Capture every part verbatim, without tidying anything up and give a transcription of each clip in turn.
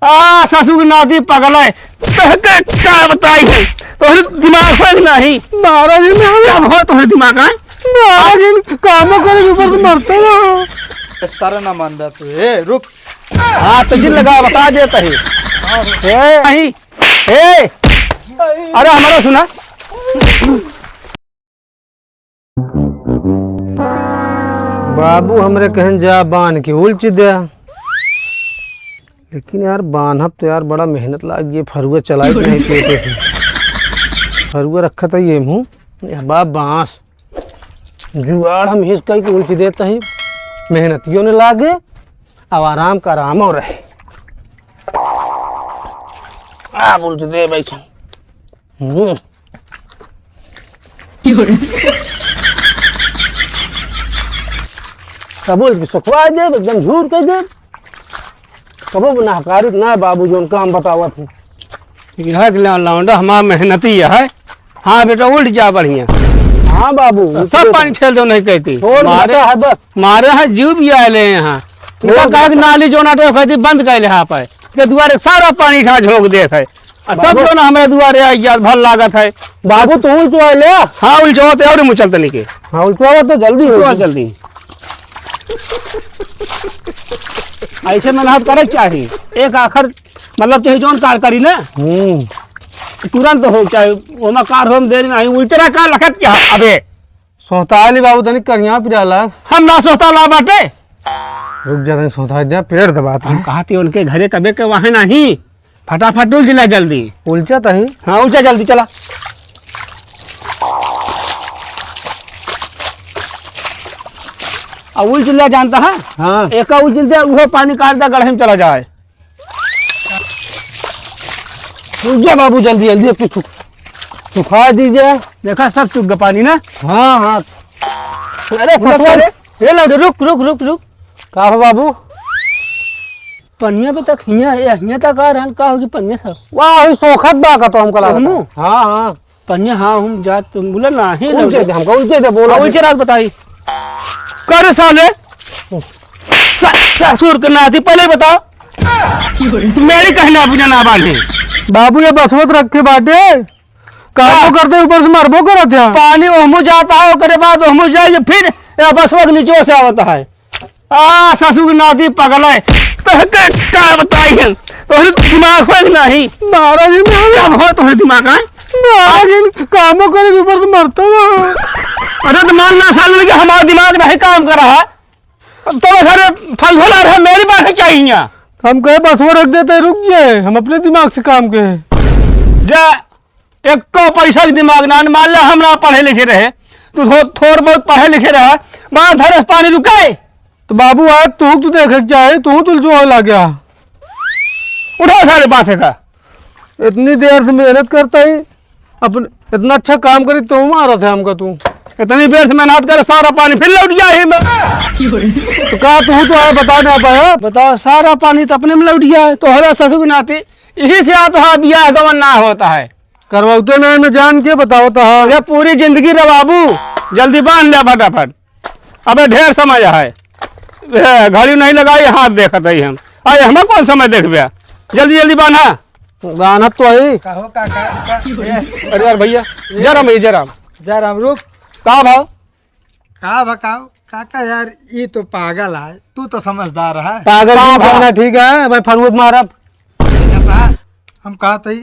आ, ससुर के नाती पगल है। तोहके का बताई है? तोहरे दिमाग है कि नहीं? महाराज, महाराज। कब हो तोहरे दिमाग, हाँ? महाराज, कामो करे के ऊपर से मरते रहो। इस तरह ना मान रहा तू। ए, रुक। हाँ, तो जिन लगा, बता देता है। ए, नहीं। ए, अरे, हमारा सुना। बाबू हमरे कहन जा बांध के उलच दे, लेकिन यार बांधब तो यार बड़ा मेहनत लाग गई, फरुआ चलाई के नहीं पेटे से। फरुआ रखत है ये मुँह, यह बा बांस जुआड़ हम हिस कई के उलच देता ही, मेहनतियों ने लागे, अब आराम का आराम हो रहे। आ उलच दे बैठा। हम्म। कबूल की सुखवा दे, एकदम झूर कह दे। कबो ना हकारी ना बाबू, जोन काम बतावत है। यह के ला-, लौंडा हमार मेहनती है। हाँ बेटा, उलच जा बढ़िया। हाँ बाबू, सब उलच पानी दे। छेल दो, नहीं कहती। छोड़ मारे, देता है बस। मारे हैं, जीव भी आए ले यहाँ। छोड़ इनका कहा कि देता। नाली जोना तो कहती बंद कर ले यहाँ पे। के दुआरे सारा पानी ठा झोंक देत है। आ सब बाबू। जो ना हमरे दुआरे आई यार, भल लागत है। बाबू, तू उलचवा ले। हाँ, उलचवा तो और मुचल तनी के। हाँ, उलचवा तो जल्दी हो। उलचवा जल्दी। ऐसे मेहनत करे के चाही। एक आखर, मतलब, चाहे जौन कार करी ना, हम्म। तुरंत हो, चाहे ओमा कार हो, देरी नहीं, उलचरा का लखत क्या? अबे। सोहताली बाबू, तनी करिया पिराला। हम ना सोहताला बाटे। रुक जा, तनी सोहता दे, पेड़ दबात हम है। कहा थी उनके घरे कबे के वहाँ नहीं। फटाफट उलच ला जल्दी। उलचा तही। हाँ, उलचा जल्दी, चला। अब उलच ला जानता है? हाँ। एक उलच दे, वो पानी काट दे, गढ़े में चला जाए। उलच जा बाबू, जल्दी, जल्दी, अब तू सु-, सुखा दीजिए। देखा, सब चुक गया पानी ना? हाँ, हाँ। अरे, उलच सफा रे। ए लौंडे, रुक, रुक, रुक, रुक। का हो बाबू? पनिया पे तक हियाँ, ए, हियाँ तक आ रहन, का होगी पनिया सब? वाह, वही सोखत बा का तो हमका लागत ओहमू? है। हाँ, हाँ। पनिया, हाँ, हम जात, तुम बोला ना, ही उलचे लौंडे। दे हमका, उलचे दे, बोला हाँ, दे। उलचे रात बताई। का रे साले? स-, ससुर के नाती, पहले बताओ। मेरी कहना बिना ना बांधे। बाबू, ये बसवत रखे बाटे। कामो हाँ। करते ऊपर से मरबो करत है। पानी ओहमू जाता है, ओकरे बाद ओहमू जाए, फिर ये बसवत नीचे से आवता है। आ, ससुर के नाती पगल है। तोहके का बताई हम? तोहरे दिमाग है कि नहीं? महाराज, महाराज। कब हो तोहरे दिमाग, हाँ? महाराज, कामो करे के ऊपर से मरता है। अरे तो मान ना साले कि हमारा दिमाग नहीं काम कर रहा। अब तो सारे फल फला रहे, मेरी बात है चाहिए। हम कहे बस वो रख देते, रुक जाए, हम अपने दिमाग से काम कहे। जा, एको पैसा के दिमाग ना, मान ले हम ना पढ़े लिखे रहे, तू थो-, थोड़ बहुत पढ़े लिखे रहे, बांध धरे से पानी रुकाए। तो बाबू, आज तू तो देखे के चाहे, तू तो जो हो लग गया। उठा सारे बांस का। इतनी देर से मेहनत करता ही, अपन इतना अच्छा काम करी, तो मारा था हमका तू। इतनी देर से मेहनत करे, सारा पानी फिर लौट गया ही में। तो का तू तो आया, बता ना पाया? बताओ, सारा पानी तो अपने में लौट गया है, तोहरा ससुर के नाते यही से आता है, बियाह गवन ना होता है। करवाते ना, न जान के बतावता है। ये पूरी जिंदगी रे बाबू, जल्दी बांध ले फटाफट। अबे ढेर समय है, ए, घड़ी नहीं लगाई, हाथ देखत है हम। अरे हमें कौन समय देखबे? जल्दी जल्दी बांधा। बांधत तो है। कहो काका, का-, ए, अरे यार भैया, जय राम भैया, जय राम। जय राम, रुक। का भाव? का भकाओ? काका यार, ई तो पागल है, तू तो समझदार है। पागल का तू भाव? कहना ठीक है, भाई फरुअत मारब। देखा था, हम कहत ही,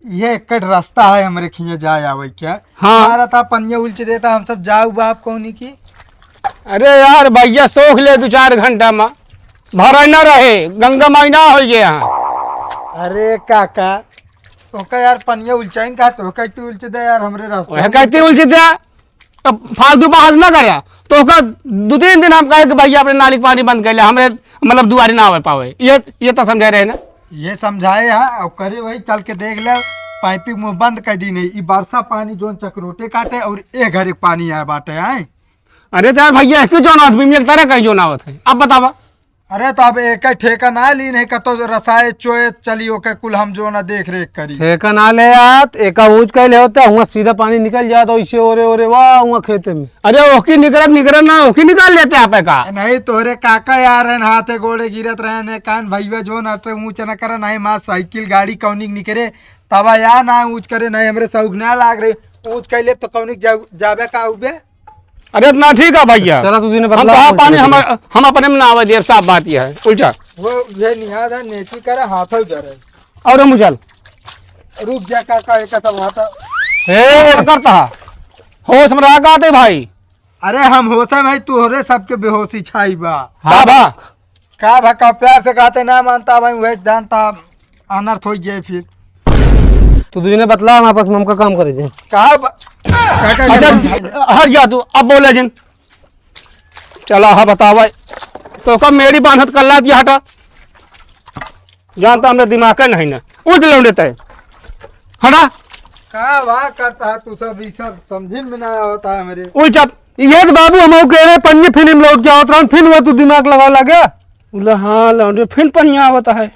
ये एक रास्ता है हमरे खिया जाए आवे के। हाँ। हमारा था पनिया उलच देता, हम सब जाऊ बाप कौनी की। अरे यार भैया, सोख ले दो चार घंटा में, भरा न रहे, गंगा माई ना हो गए यहाँ। अरे काका, तोका यार पनिया उलचाइन का, तोका तू उलच दे यार हमरे रास्ता वह में। कहते उलच दे, अब फालतू बहस ना करे। तोका दो तीन दिन हम कहे कि भैया अपने नाली के पानी बंद कर ले, हमरे मतलब दुआरे ना आवे पावे। ये, ये तो समझे रहे ना। ये समझाए हैं, अब करे वही चल के देख ले, पाइपिंग मुंह बंद कर दी नहीं। ई बरसा पानी जोन चकरोटे काटे और ए घरे के पानी आए बाटे, आए। अरे तो यार भैया, एक ही जोन आदमी में एक तरह कहीं जोन आवत है, अब बतावा। अरे, तो अब एक ठेका ना लीन है, कतो रसाए चोए चली, ओके कुल हम जो ना देख रेख करी। ठेका ना ले यार, एका ऊँच कइ ले होता, हुआँ सीधा पानी निकल जात, ओइसे ओरे ओरे, वाह, हुआँ खेते में। अरे, ओकी निकरत निकरत ना, ओकी निकाल लेते आप का? नहीं, तोहरे काका यार हैं, हाथे गोड़े गिरत रहे ने, कान भैया जो ना ऊँच न करे, नहीं माँ साइकिल गाड़ी कौनी निकरे, तब या ना ऊँच करे, नहीं हमरे शौक ना लाग रहे, ऊँच कइ ले तो कौनी जा-, जाबे का उबे? अरे, इतना ठीक है भैया। चला, तू दिन हम बतला, कहा हम पानी चला हम, जाएंगे। हम अपने में ना आवे देर, साफ बात यह है। उल्टा। वो ये निहार है, नेकी करे, हाथों जरे। और हम उछल। रुक जा काका, एक सब हाथ। ए, करता है। होश में रहा कहते भाई। अरे, हम होश है भाई, तू हो रे, सबके बेहोशी छाई बा। हाँ। का भा? का भा, का प्यार से कहते ना मानता भाई, वह जानता। अनर्थ होइ जाए फिर। तू दुइने बतला, हम आपस में हमका काम करे दे। का ब-, का, का, अच्छा, का, हट जा तू, अब बोले जिन। चला, हाँ, बतावा। तो कब मेरी बांधत कर ला दिया, हटा। जानता हमरे दिमाग का नहीं ना। उठ लौंडे तय। हटा। का वाह करता है तू सब, ये सब समझिन में ना होता है हमरे। उठ चुप। ये तो बाबू हम कह रहे, पन्नी फिल्म लौट के आवत रहन, फिर वो तू दिमाग लगा लगे। बोला, हाँ, लौंडे, फिर पन्नी आवता है।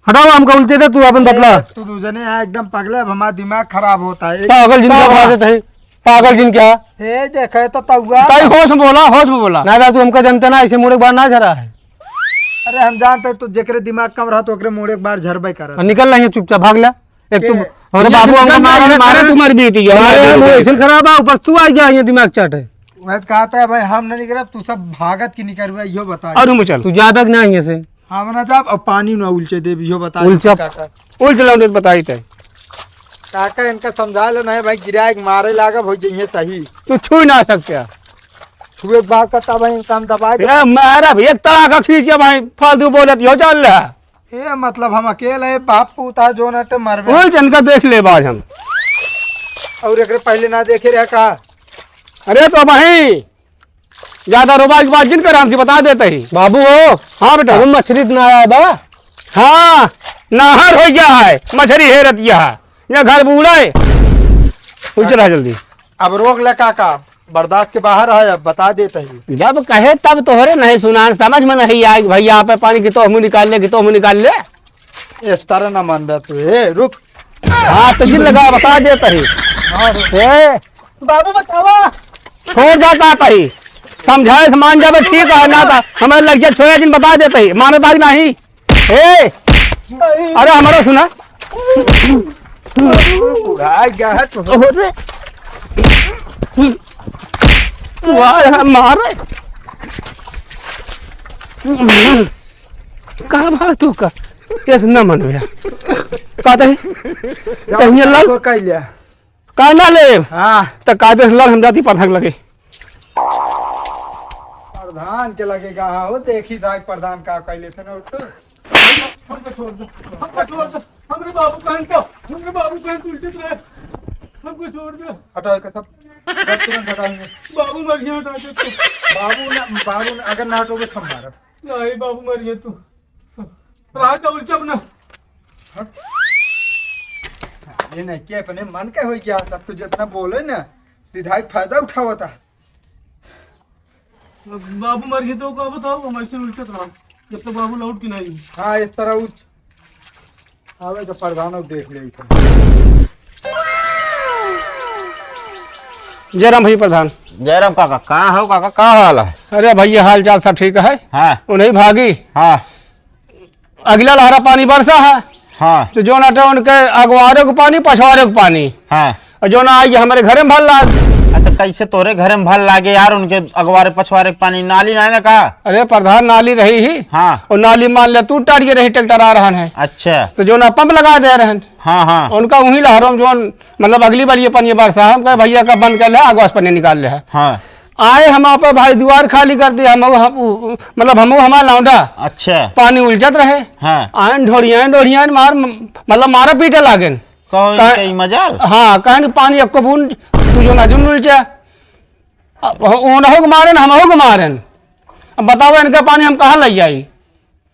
हटावा, हमका उल्टे दे, तू अपन बतला। ए, तू दूजने यहाँ एकदम पगले, अब हमारा दिमाग खराब होता है। पागल जिन क्या बता देते हैं? पागल जिन क्या? ए, देखे तो तउआ। ताई होश में बोला, होश में बोला। ना, ना, तू हमका जनता ना, ऐसे मुड़े बार ना झरा है। अरे, हम जानते हैं, तू जेकरे दिमाग कम रहा, तो ओकरे मुड़े एक बार झरबे करत। और निकल रही है चुपचाप, भाग ले। एक तू, ये अरे बाबू, हमका मार, मार, मार, तुम्हारी बीती है, अरे, हमारी हम बीती है। ऐसे खराब है, ऊपर तू आ गया, ये दिमाग चाट है। वह तो कहता है, भाई, हम नहीं निकलब, तू सब भागत की निकलबे, यो बता। और हम चल। तू जाबे कि ना यहाँ से? हम ना जाब, अब पानी ना उलचे देब, यो बता। उलचब। काका। उलच लौंडे बताई ते। काका, इनका समझा ले, नहीं भाई, गिरा के मारे लागब, हो जाइए सही। तू छू ना सकते। छुए के बाद करता भाई, इनका हम दबा दे। ए, मारा भी एक तरह का खींच के भाई, फालतू बोलत हो चल रहा। ए, मतलब, हम अकेले बाप पूता जो ना ते मरबे। उलच इनका देख ले बाज हम। और एकरे पहले ना देखे रहे का? अरे तो भाई, ज्यादा रोबा के बात जिन कर, हमसे बता देते ही। बाबू हो। हाँ बेटा। अबे मछली तो ना आया बा। हाँ, नाहर हो गया है, मछली है रतिया है, या घर बूढ़ा है। उठ रहा जल्दी। अब रोक ले काका, बर्दाश्त के बाहर है, अब बता देते ही। जब कहे तब तोहरे नहीं सुनान, समझ में नहीं आए कि भैया आप पानी की तो मुँह निकाल ले, कि तो मुँह निकाल ले। इस तरह ना मान बे तू, ए, रुक। हाँ, तो जिन लगा, बता देता ही। हाँ, रुक। ए। बाबू बतावा। छोड़ जाता ही। समझाए से मान जावे, ठीक है, ना था। हमें लग जाए, छोड़ा जिन बता देता ही। मानो तारी नहीं। ए। अरे, हमारा सुना। बुढ़ा गया है तो। अरे। वाह, मारे। का बात हो का? कैसे न मन भैया? का तही? जाओ, कहिए लड़। तो कह लिया। का ना ले? हाँ। त का देख लड़ हम जाती प्रधान लगे। प्रधान के लगेगा, हाँ, वो देखी था प्रधान का कह लेते ना, उठ। हमको छोड़ दो, हमको छोड़ दो, हमरे बाबू कहन का, हमरे बाबू कहन उल्टे रहे, हमको छोड़ दो। हटाओ, एक सब, सब तुरंत हटाओ इन्हें। बाबू मर गया, हटा दे तो। बाबू ना, बाबू ना, अगर ना हटोगे, हम मारब। नहीं, बाबू मर गया तू। रात और जब ना। हट। ये नहीं, के अपने मन के हो गया, तब तो जितना बोले ना, सीधा ही फायदा उठावता है। बाबू मर गए तो का बताओ, हम ऐसे उलटत रहा, जब तक बाबू लौट के नहीं। हाँ, इस तरह उठ। आवे तो प्रधान और देख ले इसे। जयराम भैया प्रधान। जयराम काका, कहाँ हो काका, का हाल है? अरे भैया, हाल चाल सब ठीक है। हाँ। उन्हीं भागी। हाँ। अगला लहरा पानी बरसा है। हाँ। तो जो ना तो उनके अगवारे को पानी, पछवारे को पानी। हाँ। और जो ना आई हमारे घरे में भर लाग। हाँ, तो कैसे तोरे घरे में भर लागे यार, उनके अगवारे पछवारे के पानी? नाली ना है ना का? अरे प्रधान, नाली रही ही। हाँ। और नाली मान ले तू टाट के रही, ट्रैक्टर आ रहन है। अच्छा। तो जो ना पंप लगा दे रहन। हाँ, हाँ। उनका वहीं लहरों में जो मतलब अगली बार ये पानी बरसा, हम कहे भैया का बंद कर ले, आगो से पानी निकाल ले है। हाँ। आए हम आप भाई दुआर खाली कर दिया, हम, हम, मतलब हम हमारा लौंडा। अच्छा। पानी उलझत रहे। हाँ। आयन ढोड़ियान, ढोड़ियान मार, मतलब मारा पीटे लागेन। कौन कह-, कई मजाल? हाँ, कहन कि पानी एक्को बूंद तू जो ना जुन उलचा। अब ओनहु के मारेन, हमहु के मारेन। अब बताओ इनका पानी हम कहाँ ले जाई?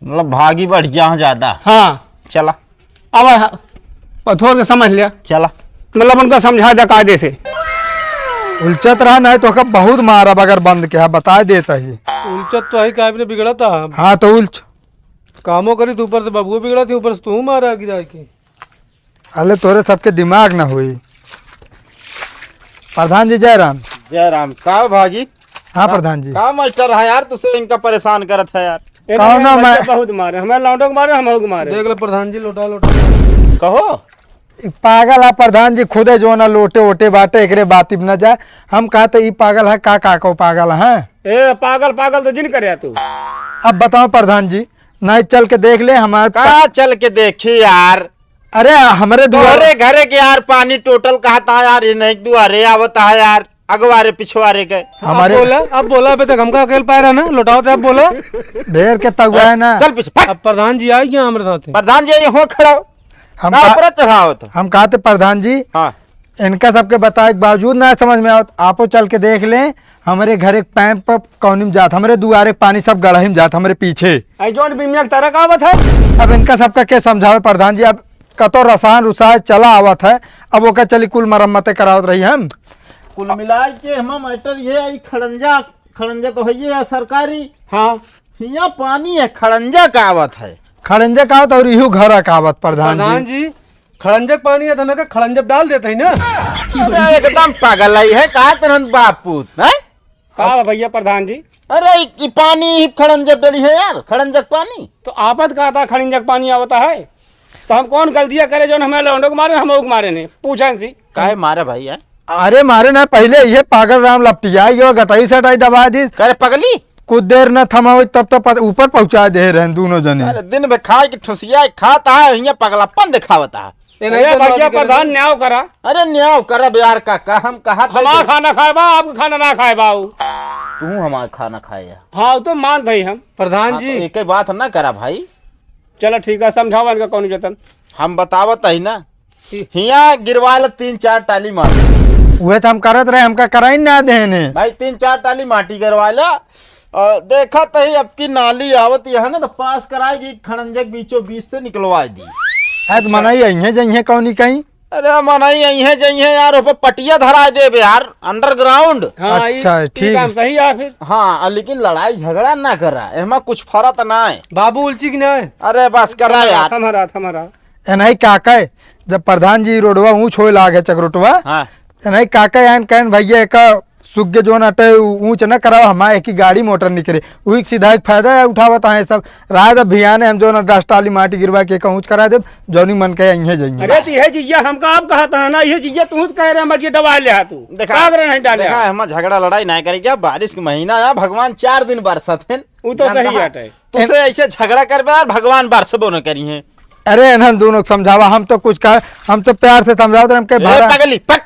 मतलब भागी बढ़ गया हूँ ज्यादा। हाँ। चला। अब ह-, पथोर के समझ लिया। चला। मतलब उनका समझा दे कायदे से। उलचत रहा, नहीं तो ओका बहुत मारब अगर बंद किहा, बताइ देत ही। उलचत तो ही, काहे बिना बिगड़त है। हाँ, तो उलच। कामो करी तो ऊपर से बबुओ बिगड़त ही, ऊपर से तू मारा गिरा के। अले तोरे सबके दिमाग न होई। प्रधान जी, जय राम। जय राम। का भागी? हाँ, का, प्रधान जी। का मास्टर है यार, तुसे इनका परेशान करत है यार? ए, कौन हमें ना बच्चा मैं बहुत मारे, हमें लौंडो के मारे, हम के मारे। देख ले प्रधान जी, लोटा, लोटा। कहो। ई पागल है प्रधान जी, खुदे जो ना लोटे ओटे बाटे, एकरे बाती न जाए। हम कहते ई पागल है, का, का को पागल है? ए, पागल, पागल तो जिन करे तू। अब बताओ प्रधान जी, नहीं चल के देख ले हमारे का पा- चल के देखी यार? अरे, हमरे दुआरे तोहरे घरे के यार पानी टोटल कहत है यार, ये नहीं दुआरे आवत है यार, अगवारे पिछवारे के। अब हमारे बोला, अब बोला, अबे तक हमका अकेल पाए रहा ना, लौटाओ तो अब बोला। ढेर के तगुआ है ना। चल पीछे, भाग। अब प्रधान जी आई गया हमरे साथे। प्रधान जी आई, हो खड़ा हो। हम ना का, ऊपर चढ़ाओ तो। हम कहते प्रधान जी, हाँ। इनका सबके बताए के बावजूद ना समझ में आवत, आपो चल के देख लें, हमरे घरे के पाइप पर कौनी में जात, हमरे दुआरे के पानी सब गड़ही में जात, हमरे पीछे। आई जोन बिमिया के तरह का आवत है? अब इनका सबका के समझावे प्रधान जी, अब कतो रसायन रुसायन चला आवत है, अब ओका चली कुल मरम्मते करावत रही हम। कुल मिलाए के हम मैटर ये है, ई खड़ंजा, खड़ंजा तो है ये है सरकारी। हाँ। हियाँ पानी है, खड़ंजा का आवत है। खड़ंजा का आवत और इहू घर का आवत प्रधान जी। प्रधान जी, खड़ंजक पानी है तो हमें का खड़ंजक डाल देते ही ना। अरे एकदम पागल है, है कहा तरहन बाप पूत, हैं? का बा भैया प्रधान जी? अरे, ई, ई पानी ही खड़ंजक डली है यार, खड़ंजक पानी। तो आपत का था, खड़ंजक पानी आवता है, तो हम कौन गलतियाँ करे, जो हमें लौंडो के मारे, हम के मारे ने, पूछा इनसे। काहे मारे भाई, हैं? अरे मारे ना, पहले ये पागल राम लपटिया गयो, गटाई सटाई दबा दी। करे पगली? कुछ देर न थमा होई, तब तो पत-, ऊपर पहुँचा दे रहे हैं दोनों जने। अरे दिन में खाए के ठुसिया खाता है, हियाँ पगलापन दिखावता है। ए, नहीं अरे तो भैया नौकरी प्रधान, करेंगे। न्याव करा। अरे न्याव करब यार काका, हम कहा था हमार कि खाना खाए बा, आपका खाना ना खाए बा उ। तू हमार खाना खाए है। हाँ, तो मान भाई हम। प्रधान हाँ, जी। तो एक ही बात ना करा भाई। चलो ठीक है, समझावा इनका कौन जतन। हम बतावत ही ना। हियाँ गिरवा ला तीन चार टाली माटी। उहे तो हम करत रहे, हमका कराई ना देने। भाई तीन चार टाली माटी गिरवा ला। अ, देखत ही अब की नाली आवत यहाँ ना, तो पास कराए के खड़ंजे के बीचों बीच से निकलवाए दी। है तो मनई अइहे जइहे कौनी कहीं। अरे मनई अइहे जइहे यार, ओपर पटिया धराए देबे यार, underground। हाँ, ई, अच्छा, ई ठीक। काम सही है फिर। हाँ, लेकिन लड़ाई झगड़ा ना करा, एमा कुछ फरक ना है। बाबू उलची कि ना है? अरे बस करा यार। थमरा, थमरा। ए नहीं का कहे, जब प्रधान जी रोडवा ऊंच होए लागे चकरोटवा, हाँ। ए नहीं का कहे, आन कहन भैया एक सुग्गे जोन अटे ऊ-, ऊंच न कराओ, हमारे एक ही गाड़ी मोटर निकरे, वही सीधा एक फायदा है उठावत है सब। रात अब भियाने हम जोन दस टाली माटी गिरवा के एक ऊंच करा देब, जौनी मन कहे अइहे जइहे। अरे तो यह चीजिया हमका आप कहत है ना, यह चीजिया तू कह रहे मर्जी दबा ले हा तू। देखा, का करे नहीं डाले देखा, हा? हम झगड़ा लड़ाई नहीं करेंगे, बारिश के महीना है, भगवान चार दिन बरसत हैं। ऊ तो सही बात है। तुसे ऐसे झगड़ा करबे यार, भगवान बरसबो न करी हैं। अरे इन्हन दोनों के समझावा, हम तो कुछ कह, हम तो प्यार से समझावत रहे, हम कहे ए, भाड़ा पगली, पक।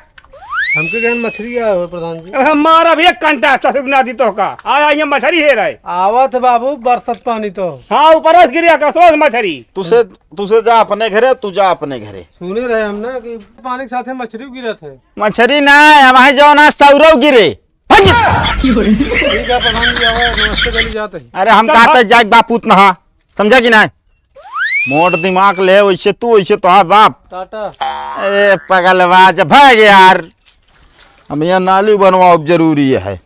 हमके कहन मछरी आया हुआ प्रधान जी। अब हम मारा भी एक कंटा ससुर ना दी तो का। आया ये मछरी है रहे। आवत बाबू बरसत पानी तो। हाँ, ऊपर से गिरिया का सोच मछरी। तुसे, तुसे जा अपने घरे, तू जा अपने घरे। सुने रहे हम ना कि पानी के साथे मछरी गिरत है। मछरी ना है, हमारे जो ना सौरव गिरे। हट! ठीक है प्रधान जी, आवा, नमस्ते कर ली जाते हैं। अरे हम चल, कहा भाग। जाए बापूत नहा, समझा कि नहीं? मोट दिमाग ले, वैसे तू, वैसे तोहार बाप। टाटा। अरे पगलवा, जब भाग यार, हम यहाँ नाली बनवाओ जरूरी है।